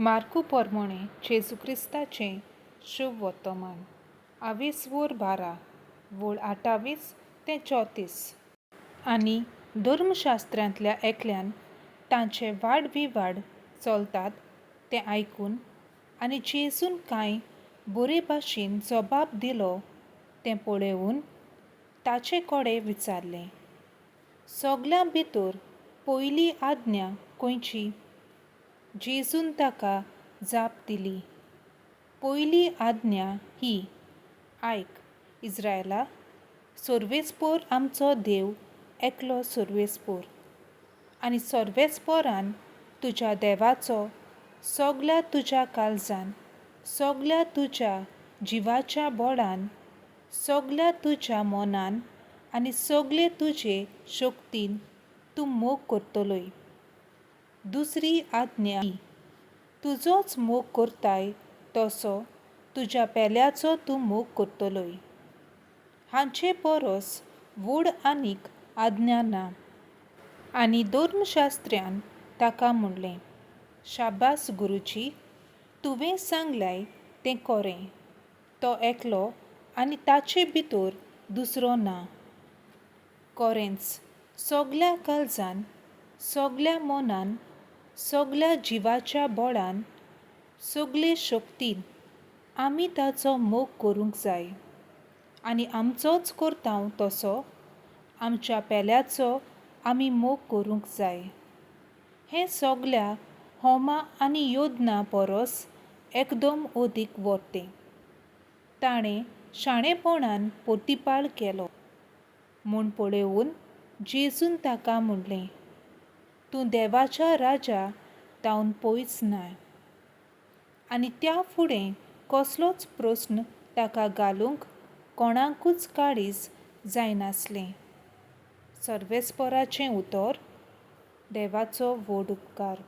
मार्कू पोरमोणें जेजू क्रिस्ताचें शुभ वर्तमान आवीस वोर 12 वोळ 28 ते 34. आनी धर्मशास्त्र्यांतल्या एकल्यान तांचे वाडविवाड चलतात तें आयकून आनी जेजून कांय बरे भाशेन जबाब दिलो तें पळोवन ताचे कडेन विचारलें, सगल्यां भितर पयली आज्ञा खंयची? जेजून ताका जाप दिली, पयली आज्ञा ही, आयक इज्रायला, सर्वेस्पोर आमचो देव एकलो सर्वेस्पोर, आनी सर्वेस्पोरान तुज्या देवाचो सगल्या तुज्या काळजान, सगल्या तुज्या जिवाच्या बोळान, सगल्या तुज्या मनान आनी सगले तुजे शक्तीन तूं मोग करतलोय. दुसरी आज्ञा ही, तुजोच मोग करताय तसो तुज्या पेल्याचो तूं मोग करतलोय. हांचे परस व्हड आनीक आज्ञा ना. आनी धर्मशास्त्र्यान ताका म्हणलें, शाबास गुरुजी, तुवें सांगलाय तें खरें, तो एकलो आनी ताचे भितर दुसरो ना. खरेंच सगल्या काळजान, सगल्या मनान, सगल्या जिवाच्या बळान, सगले शक्तीन आमी ताचो मोग करूंक जाय, आनी आमचोच करता तसो आमच्या पेल्याचो आमी मोग करूंक जाय. हें सगल्या होमा आनी योजना परस एकदम अदीक वर्तें. ताणें शाणेपणान प्रतिपाळ केलो म्हूण पळोवन जेजून ताका म्हणलें, तूं देवाच्या राजा तावन पयस ना. आनी त्या फुडें कसलोच प्रस्न ताका घालूंक कोणाकूच काळीज जायनासलें. सर्वेस्पोराचें उतर. देवाचो व्हड उपकार.